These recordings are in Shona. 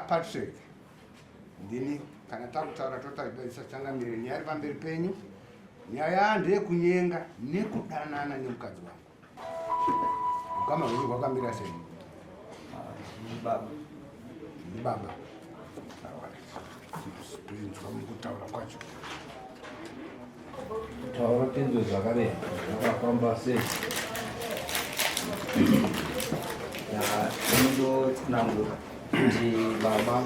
Patrick ndini kana takutaura totaisa changamire nyaya iri pamberi penyu. Nyaya ndeyekunyenga nekudanana nemukadzi wangu. Ukama hwenyu hwakamira sei? Baba. Ndibaba. Toinzwa mukutaura kwacho. Taura tinzwe zvakare zvakafamba sei? Ndinotsanangura kuti baba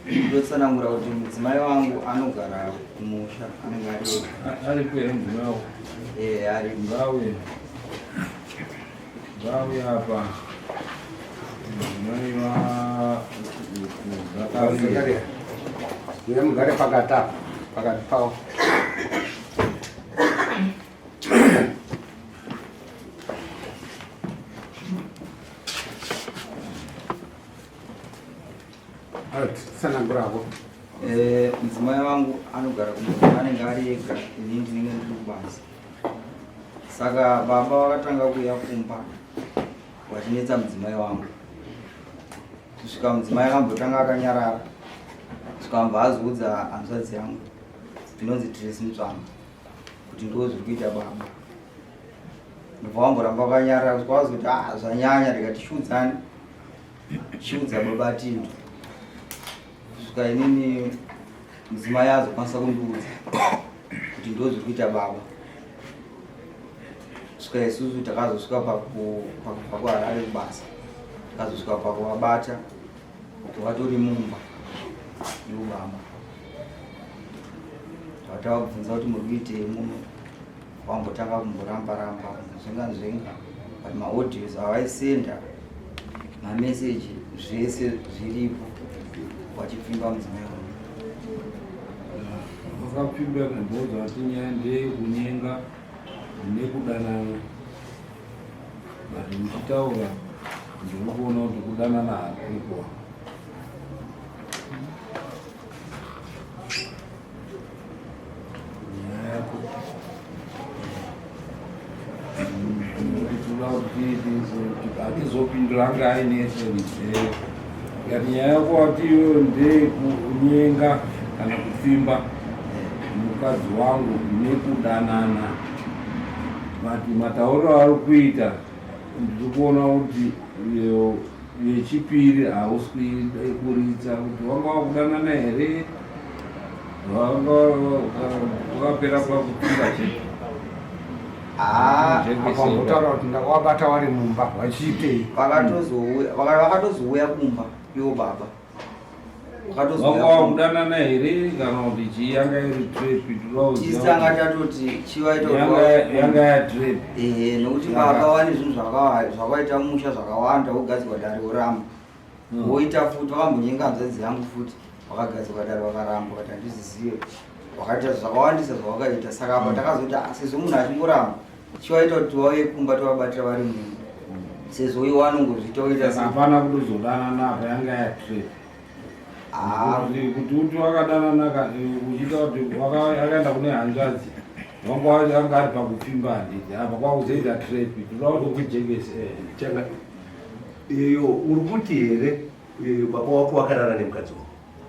ndotsanangura kuti mudzimai wangu anogara kumusha anenge ari aripo here mudzimai wako? Eh, ari ngauye ngauye apa mudzimai waZakaria uye mugare pakati apa pakati pavo Tsanangurako. Eh, mudzimai wangu anogara kumba anenge ari ega ini ndinenge ndiri kubasa saka baba vakatanga kuuya kumba vachinetsa mudzimai wangu kusvika mudzimai akambotanga akanyarara kusvika ambva azoudza hanzvadzi yangu inonzi Tracy Mutsvanga kuti ndo zviri kuita baba ndobva wamboramba wakanyarara kusvika wazoti ah zvanyanya ndikati shudzani chiudza baba Tindo kusvika inini mudzimai azokwanisa kundiudza kuti ndo zviri kuita baba kusvika isusu takazosvika pakubva kuharare kubasa takazosvika pakuvabata kuti vatori mumba ivo baba tavabvunza kuti muri kuitei muno vambotanga kumboramba ramba nzvenga nzvenga but maaudios avaisenda mameseji zvese zviripo vachipfimba mudzimai wangu vakapfimba kumboza vati nyaya ndeyekunyenga nekudanana but muchitaura ndiri kuona kuti kudanana hakupo hatizopindura anga aine erizere ngati nyaya yako wati iyoyo ndeyekunyenga kana kupfimba mukadzi wangu nekudanana but matauriro ari kuita ndiri kuona kuti yechipiri hausi kuiburitsa kuti wanga wakudanana here wanga wakapera pakupinda chete ah, akambotaura kuti ndakawabata wari mumba vachiitei vakatozouya kumba iwo baba Wanga wakudanana here kana kuti chii yanga iri trap tanga tatoti chivaita yanga yatrap ehe nokuti baba vane zvinhu zvakaita musha zvakawanda wogadzirwa dare woramba hmm. woita futi vakambonyenga hanzvadzi yangu futi vakagadzirwa dare vakaramba vati handizvizive vakaita zvakawandisa zvavakaita saka apa hmm. takazoti ah, sezvo munhu achingoramba chivaita kuti vauye kumba tovabatira vari mumba sezvo iwo anongozviita oita hapana kutozodanana apa yanga yatrap ah. kuti uti wakadanana uchiita kuti akaenda kune hanzvadzi wanga anga ari pakupfimba handiti apa kwakuzoita trap toda kuti kujekese eh. iyo uri kuti here baba wako wakarara nemukadzi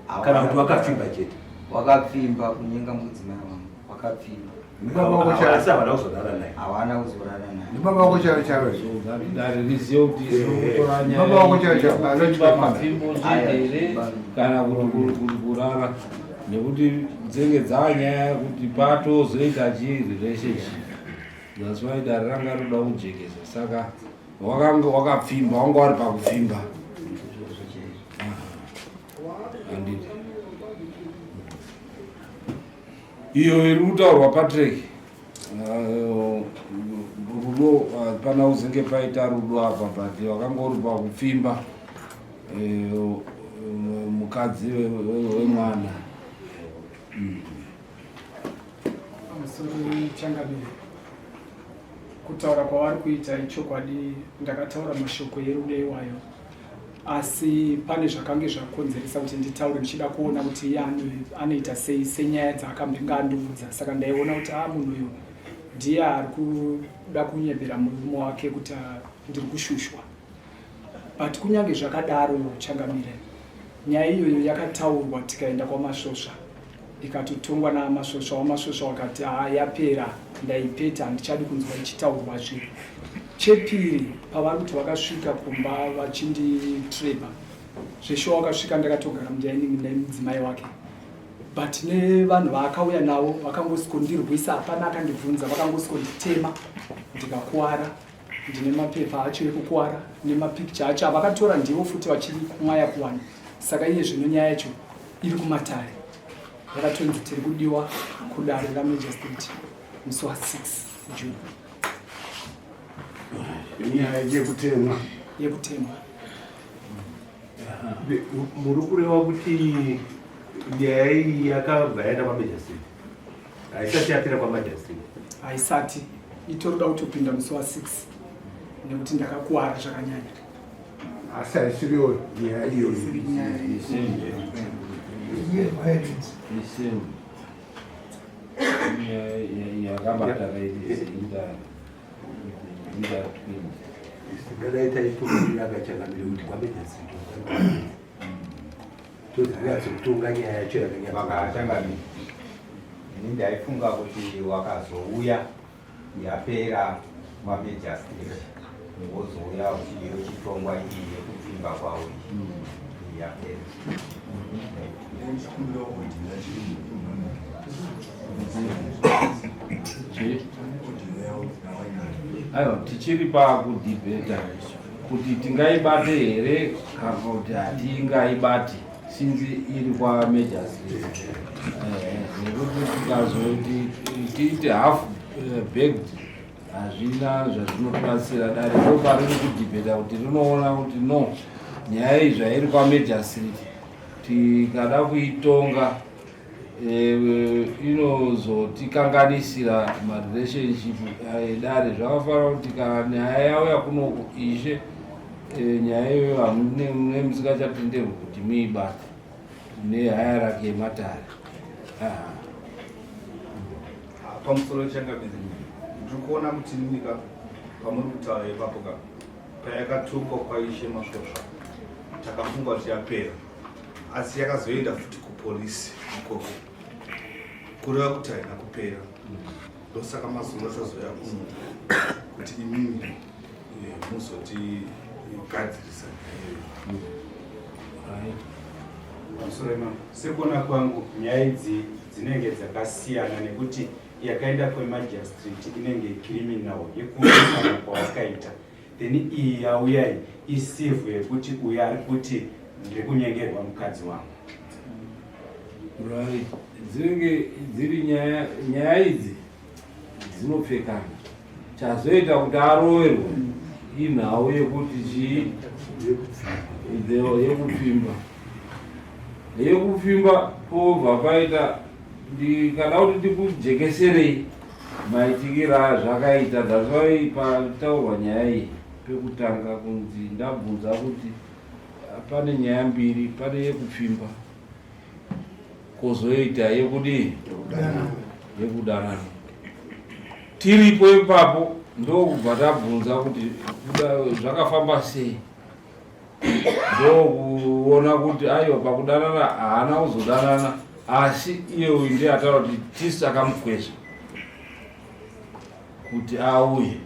wako kana kuti wakapfimba chete wakapfimba kunyenga mudzimai wangu wakapfimba asi havana kuzorara naye havana kuzorara naye ndibaba wako chaivo chaivo dare rizive kuti kutora nyaya wako chaivo chaivo mapfimbo here kana kurara nekuti dzinenge dzanyaya kuti patozoita chii relationship that's why dare ranga roda kujekesa saka wakanga wakapfimba wanga wari pakupfimba handiti iyo iri kutaurwa patrick eh, rudo hapana kuzenge paita rudo apa but wakanga uri pakupfimba eh, mukadzi wemwana mm. Pamusoro changamire kutaura kwavari kuita ichokwadi ndakataura mashoko erudo iwayo asi pane zvakange zvakonzeresa kuti nditaure ndichida kuona kuti iye anoita sei senyaya dzaakambenge andiudza saka ndaiona kuti a ah, munhu uyu ndiye ari kuda kunyebera murume wake kuti ah, ndiri kushushwa But kunyange zvakadaro changamire, nyaya iyoyo yakataurwa tikaenda kwaMasvosva ikatotongwa naMasvosva. WaMasvosva wakati haa yapera, ndaipeta, handichadi kunzwa ichitaurwazve. Chepiri, pavari kuti vakasvika kumba vachinditreba, zveshuwa wakasvika ndakatogara mudining nemudzimai wake, but nevanhu vaakauya navo vakangosikondirwisa, hapana akandibvunza, vakangosikonditema ndikakuwara. Ndine mapepa acho ekukuwara nemapikicha acho avakatora ndivo futi vachiri kumwaya kuwana. Saka iye zvino nyaya yacho iri kumatare, yakatonzi tiri kudiwa kudare ramagistrate musi wa 6 June. Nyaya yekutemwa. Yekutemwa. Muri kureva kuti nyaya iyi yakabva yaenda kwamagistrate, haisati yapera kwamagistrate? Haisati, itorida kutopinda musi wa 6 nekuti ndakakuwara zvakanyanya. Asi haisiriyo nyaya iyoyo. Yakabata Tingadai taitomirira akachangamire kuti kwamagistrate tozonyatsokutonga nyaya yacho yakanyatso. Vakachangamire, ini ndaifunga kuti wakazouya yapera kwamagistrate, wozouya uchitongwa iyi yekupfimba kwavo iyi yapera. Aiwa, tichiri pakudhibheta kuti tingaibate here kana kuti hatingaibati since iri kwamagistrate, nekuti tikazoti tiite half baked hazvina zvazvinotibatsira. Dare ndo pariri kudhibheta kuti rinoona kuti no, nyaya iyi zvairi kwamagistrate, tikada kuitonga inozotikanganisira marelationship edare. Zvakafanira kuti kana nyaya yauya kunoku ishe, nyaya iyoyo hamune musingachatenderwi kuti muibate nehierarchy yematare. Pamusoro changamire, ndiri kuona kuti nyika pamuri kutaura ipapo ka, payakatongwa kwaishe Masvosva takafunga kuti yapera, asi yakazoenda futi kupolisi ikoko, kureva kuti haina kupera. Ndosaka mazuva tazoya kuno kuti imimi muzotigadzirisa nyaya iyoyo. Pamusoro imamo, sekuona kwangu nyaya idzi dzinenge dzakasiyana nekuti yakaenda kwemagistrate inenge criminal yekuisana kwawakaita, then iyi yauya iyi icivil yekuti uyo ari kuti ndiri kunyengerwa mukadzi wangu. Right, dzinenge dziri nyaya, nyaya idzi dzinopfekana. Chazoita kuti aroverwe inhau yekuti chii, yekupfimba, yekupfimba. Pobva paita ndikada kuti ndikujekeserei maitikiro azvakaita. That's why pataurwa nyaya iyi pekutanga kunzi ndabvunza kuti pane nyaya mbiri, pane yekupfimba, kwozoita yekudii, yekudanana. Tiripo ipapo ndokubva tabvunza kuti zvakafamba sei, ndokuona kuti aiwa, pakudanana haana kuzodanana, asi iye uyu ndiye ataura kuti tisi akamukwezva kuti auye.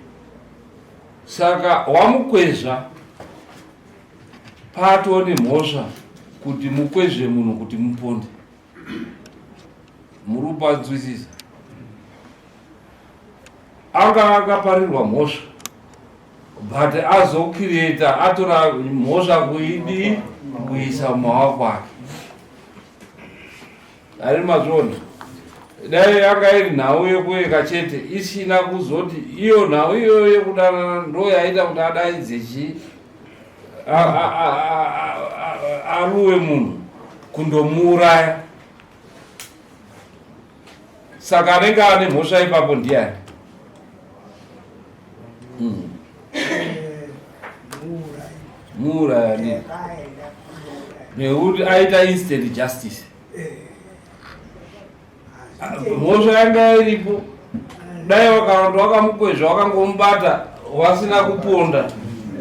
Saka wamukwezva patoo nemhosva kuti mukwezve munhu kuti muponde. Muri kupanzwisisa? Anga akaparirwa mhosva, but azocreata, atora mhosva kuidi kuisa mumaoko ake. Ari mazviona, dai yanga iri nhau yekueka chete isina kuzoti iyo nhau iyoyo yekudanana ndo yaita kuti adaidze chii, aruwe munhu kundomuuraya, saka anenge ane mhosva ipapo ndiani? Muuraya ndi nekuti aita instant justice. Mhosva yanga iripo, dai wakaranda wakamukwezva wakangomubata wasina kuponda.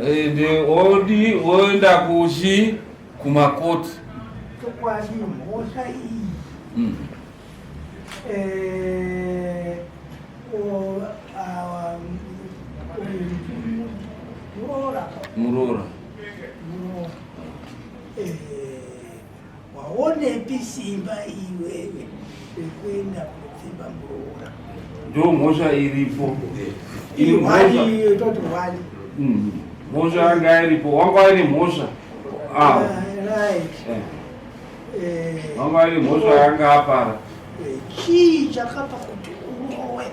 Ende odi oenda kuchi kumakoti. Chokwadi mhosva iyi. Eh, o, ah, muroora. Muroora. Muroora. Eh, waonepi simba iwewe rekuenda kunopfimba muroora? Ndo mhosva iripo. Ihwali toti hwali. Mhosva yanga iripo, wanga waine mhosva. Ah. Right. Wanga waine mhosva yanga apara. Chii chakapa kuti urowe?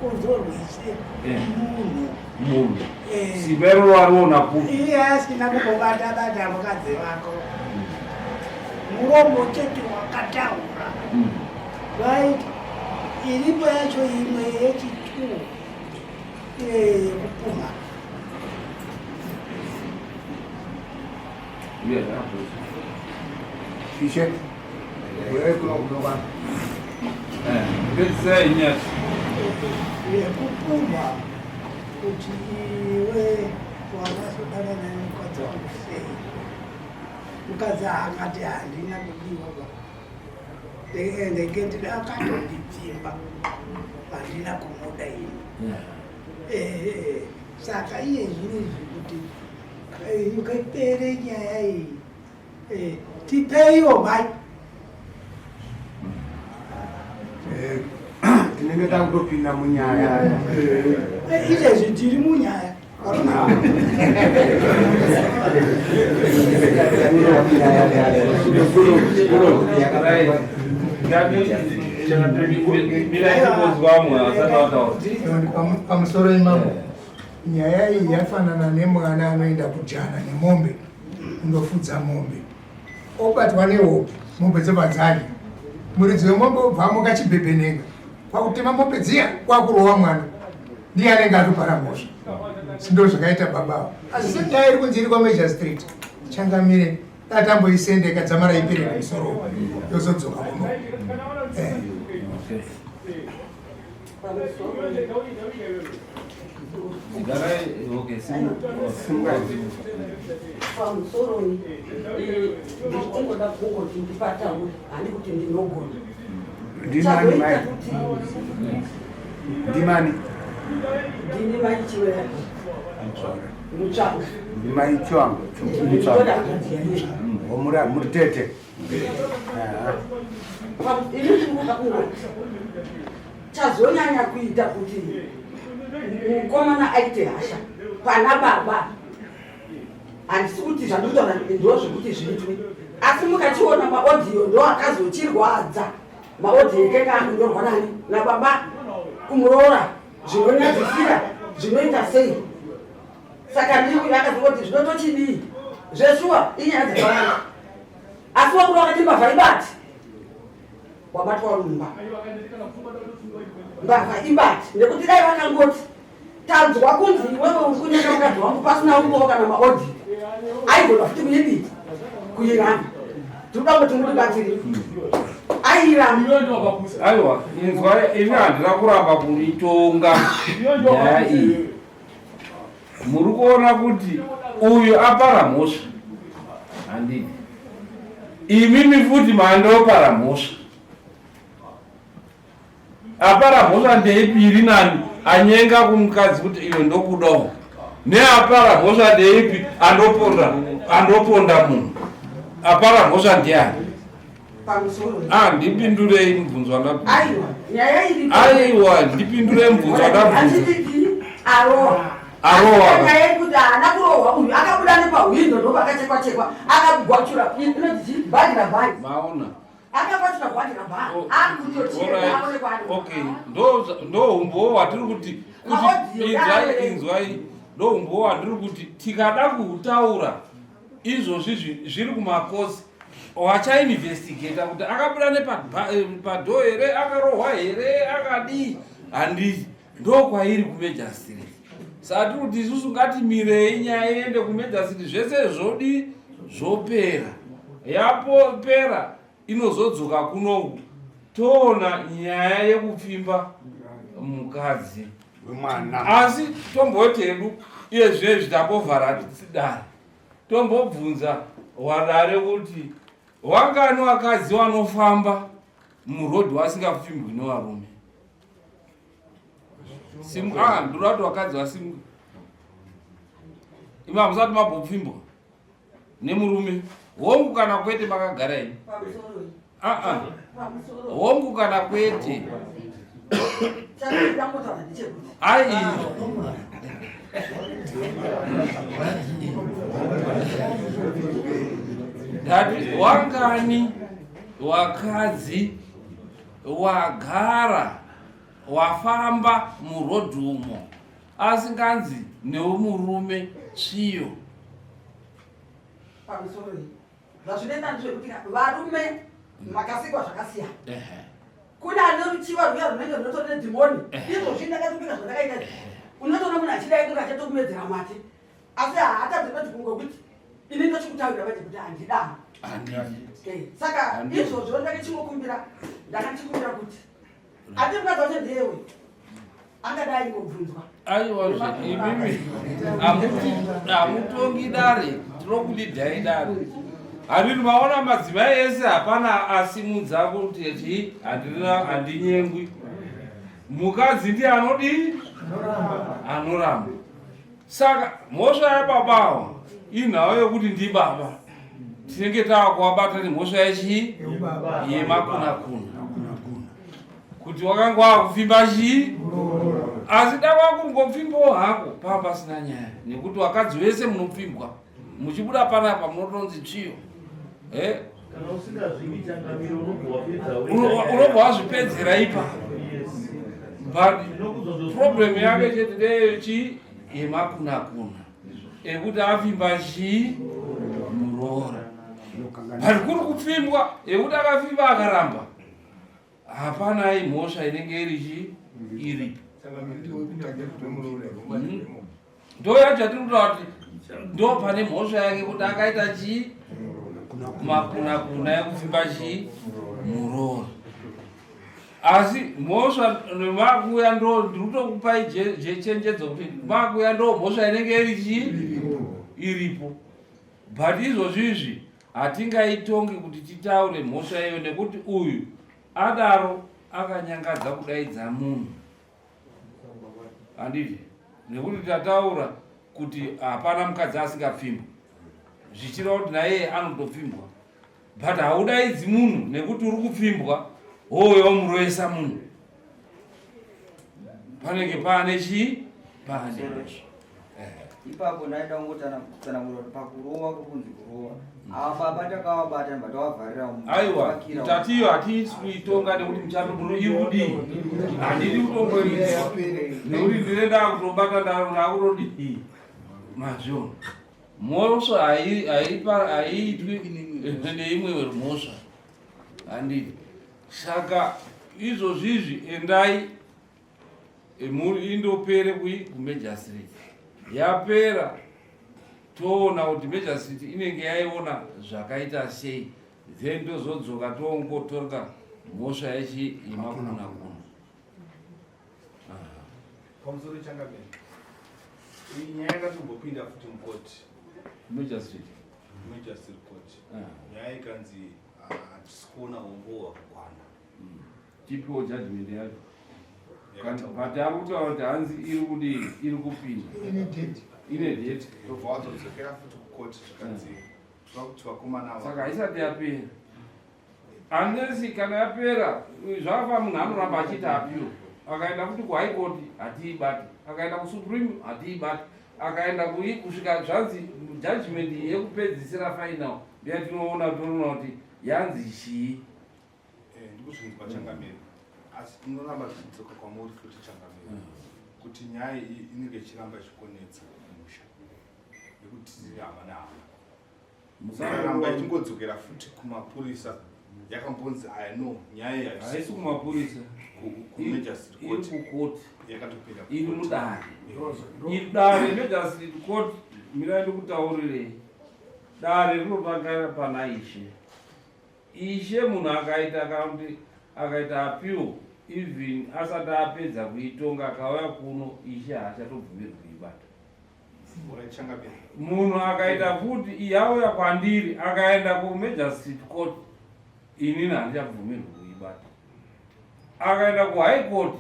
Uzorwise munhu. Munhu. Simba iroro wariona kupi? Iye asina kumbobata bata mukadzi wako. Muromo chete wakataura. Right. Iripo yacho imwe yechitu yekupumha. Ishe, uyai kuno kuno Pedzisai nyati. Yekupumha kuti iwe wakasodana nemukadzi wangu sei. Mukadzi akati handina kudiwa ba. Ndenge ndida akatondipfimba. Handina kumuda ini. Saka iye zvinezvi kuti ipere nyaya iyi. Tipeiwo mai. Tinenge takutopinda munyaya. Izvezvi tiri munyaya. Pamusoro imambo, nyaya iyi yafanana nemwana anoenda kujana nemombe kundofudza mombe, obatwa nehope, mombe dzobva dzadya. Muridzi wemombe obva amuka chibhebhenenga kwakutema mombe dziya kwakurova mwana, ndiye anenge atopara mhosva. Sindo zvakaita baba avo. Asi senyaya iri kunzi iri kwaMajor Street, changamire, datamboisendeka dzamara ipere kumusoro yozodzoka kuno. Pamusoro ndichitongoda kungoti ndipataure, handi kuti ndinogona. Ndimani mai? Ndimani? Ndini mai Chiwera Mutsvanga. Ndimai Chiwango Mutsvanga. Omura muri tete. Ini ndinoda kungoti chazonyanya kuita kuti mukomana aite hasha pana baba, handisi kuti zvandikutaura ndo zvekuti zviitwe, asi mukachiona maaudio ndo akazochirwadza. Maaudio ekenge akunyorwa nani nababa kumuroora, zvinonyadzisira, zvinoita sei. Saka ndiri akazongoti zvinotochidii zveshuwa, inyaya dzakawanda, asi wakuru wakati mbavha ibati, wabatwa rumba mbavha ibati, nekuti dai vakangoti tanzwa kunzi iwewe uri kunyenga mukadzi wangu pasina umbowo kana maaudio, aigona futi kuyidii kuiramba. Tinoda kuti mutibatsire, airamba. Aiwa, inzwa, ini handina kuramba kuritonga nyaya iyi. Muri kuona kuti uyu apara mhosva, handidi imimi futi mandopara mhosva. Apara mhosva ndeipi iri nani, anyenga kumukadzi kuti iwe ndokudawo, neapara mhosva ndeipi andoponda munhu? Apara mhosva ndiani? Pamusoro. Ah, ndipindurei mubvunzo wandabvunza. Aiwa, nyaya iri Aiwa, ndipindurei mubvunzo wandabvunza. Handidiki arohwa. Arohwa. Nyaya yekuti haana kurohwa uyu, akabuda nepahwindo ndopakachekwa chekwa, akagwachura inoti chii, bhandi rabhandi. Maona. Akagwachura bhandi rabhandi akutocheka aonekwa ari. Okay, ndo humbowo hwatiri kuti Maaudio inzwai, inzwai, ndo humbowo hwatiri kuti tikada kuhutaura izvozvi zviri kumakosi, wachainvestigata kuti akabuda nepadhoo here, akarohwa here, akadii, handii, ndo kwairi kumajor Street. Saka tiri kuti isusu ngatimirei nyaya iende kumajor Street, zvese zvodi zvopera, yapopera inozodzoka kunoku, toona nyaya yekupfimba mukadzi wemwana. Asi tomboti hedu Iye zvinezvi tambovhara dare, tombobvunza wadare kuti wangani wakadzi wanofamba murodhi wasingapfimbwi nevarume? Ah, ndinoda kuti wakadzi wasimuka. Imi hamusati mabopfimbwa nemurume, hongu kana kwete? Makagara imi. Ah, ah. Hongu kana kwete? Ai, ndati wangani wakadzi wagara wafamba murodhumo asinganzi neumurume tsviyo? Pamusoro, zvazvinoita ndezvekuti varume makasikwa zvakasiyana. Kune ane ruchiva rwuya runenge runotori nedhimoni. Izvozvi ndakatopika zvandakaita, unotoona munhu achidai kunge achatokumedzera mate, asi haatadzi bedzi kungokuti ini ndochikutaurira manje kuti handidaro. Saka izvozvo ndakachingokumbira, ndakachikumbira kuti ati mukadzi wacho ndewe angadai ngobvunzwa. Aiwa, imimi hamutongi dare, tinokudidhai dare. Handiti maona madzimai ese hapana asimudza kuti chii? Handina, handinyengwi. Mukadzi ndiye anodii? Anoramba. Saka mhosva yababawa inhau yekuti ndibaba tinenge tava kuvabata nemhosva yechii? Yemakunakuna, kuti wakanga wakupfimba chii. Asi da wakungopfimbawo hako, pava pasina nyaya, nekuti wakadzi wese munopfimbwa muchibuda panapa munotonzi tsviyo. Eh? Unobva wazvipedzera ipa, but problem yake chete ndeyechi yemakunakuna ekuti afimba chii? Muroora. But kuri kupfimbwa yekuti akafimba akaramba, hapana mhosva inenge iri chi iripo. Ndo yacho yatiri kutaura kuti ndo pane mhosva yake, kuti akaita chii? Makunakuna ekufimba chii? Muroora. Asi mhosva makuya, ndo ndiri kutokupai chenjedzo kuti makuya ndo mhosva inenge iri chii? Iripo. But izvozvi izvi hatingaitongi kuti titaure mhosva iyo, nekuti uyu adaro akanyangadza kudaidza munhu, handiti? Nekuti tataura kuti hapana mukadzi asingapfimbwa, zvichireva kuti naiye anotopfimbwa, but haudaidzi munhu nekuti uri kupfimbwa wouya womurovesa munhu. Panenge paane chii? Paane. Ipapo ndaida kungotsanangura kuti pakurova, kuri kunzi kurova, ava baba takavabata ndibva tavavharira. Aiwa, tatiyo hatisi kuitonga nekuti muchato iri kudii. Handidi kutongoidzwa nekuti ndine ndakutobata, ndakutodii, mazviona. Mhosva haiitwi neimwe mhosva, handidi. Saka izvozvizvi endai indopere kui kumajustreet. Yapera, toona kuti magistrate inenge yaiona zvakaita sei, then tozodzoka tongotorka mhosva yechi yemakunakuna. Pamusoro, changamire, iyi nyaya yakatombopinda futi mukoti. Magistrate. Magistrate court. Nyaya ikanzi hatisi kuona umbo hwakakwana. Tipiwo judgment yacho, but ari kutaura kuti hanzi iri kudii, iri kupinda. Ine date. Ine date. Ndobva wazodzokera futi kukoti, zvikanzi toda kuti vakomana ava. Saka haisati yapera, unless kana yapera zvakafa munhu anoramba achiita appeal. Akaenda futi kuhigh court, hatiibati. Akaenda kusupreme, hatiibati. Akaenda kui, kusvika zvanzi judgment yekupedzisira, final, ndeyatinoona, tonoona kuti yanzi chii. Ndikuzvinzwa changamire, asi tinoramba tichidzoka kwamuri futi changamire, kuti nyaya iyi inenge ichiramba ichikonetsa musha, nekuti tiri hama nehama. Musaramba ichingodzokera futi kumapurisa, yakambonzi aya no nyaya iyi. Haisi kumapurisa. Kumajustreet iri court. Kukoti. Yakatopinda. Iri mudare, iri dare magistrate court. Mirai ndikutaurirei, dare rinotanga pana ishe. Ishe munhu akaita, kana kuti akaita appeal, even asati apedza kuitonga, akauya kuno, ishe haachatobvumirwi kuibata. Munhu akaita futi yauya kwandiri akaenda kumagistrate court, inini handichabvumirwi kuibata. Akaenda kuhigh court,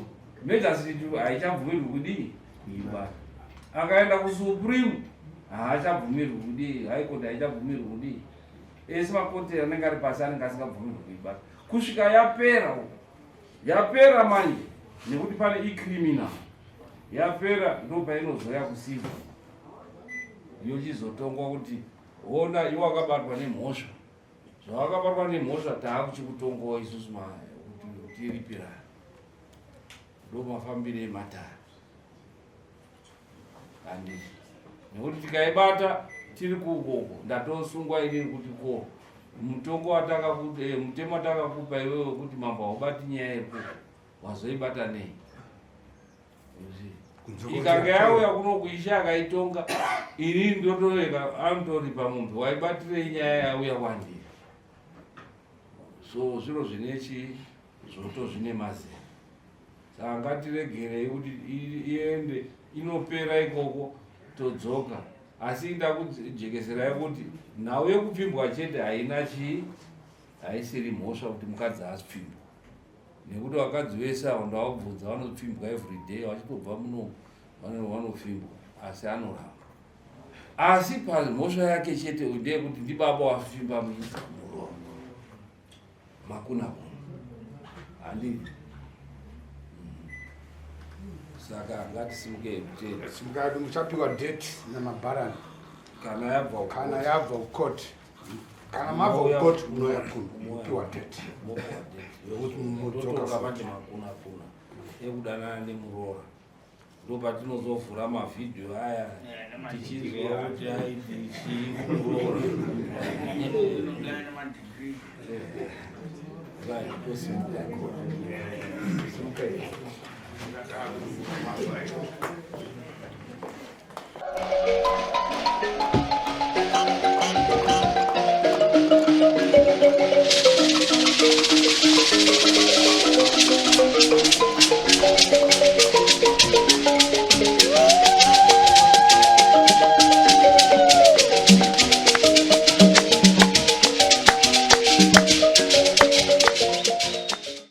magistrate haichabvumirwi kudii? Kuibata. Akaenda kusupreme, haachabvumirwi kudii? High court haichabvumirwi kudii? Ese makoti anenge ari pasi anenge asingabvumirwi kuibata kusvika yapera uko. Yapera manje, nekuti pane icriminal yapera, ndo painozoya kucivil, yochizotongwa kuti ona iwe wakabatwa nemhosva, zvawakabatwa nemhosva taakuchikutongawo isusu kuti tiripirani. Ndo mafambiro ematare, handiti? Nekuti tikaibata tiri kuukoko, ndatosungwa inini kuti ko mutongo wataka mutemo watakakupa iwewe wekuti mambo haubati nyaya yekuko, wazoibata nei? Ikange yauya kuno kuisha akaitonga, inini ndotoreka, anotoripa munhu waibatirei nyaya yauya kwandiri. So zviro zvine chii, zvoto zvine mazera. Saka ngatiregerei kuti iende inopera ikoko, todzoka. Asi ndakujekeserai kuti nhau yekupfimbwa chete haina chii, haisiri mhosva kuti mukadzi asipfimbwa, nekuti vakadzi vese avo ndavabvunza vanopfimbwa everyday vachitobva muno, vanopfimbwa, asi anoramba. Asi pamhosva yake chete ndeyekuti ndibaba wafimba muromo, makuna kuna, handiti? Saka ngatisimukei kutenda. Simukadi, muchapiwa date namabharani kana yabva. Kana yabva kucourt, kana mabva kucourt munoya kuno mupiwa date yekuti mudzoka. Totoka manje makuna kuna ekudanana nemuroora, ndo patinozovhura mavhidhiyo aya tichinzwa kuti aiti chii kumuroora. Right, tosimuka. Simukai.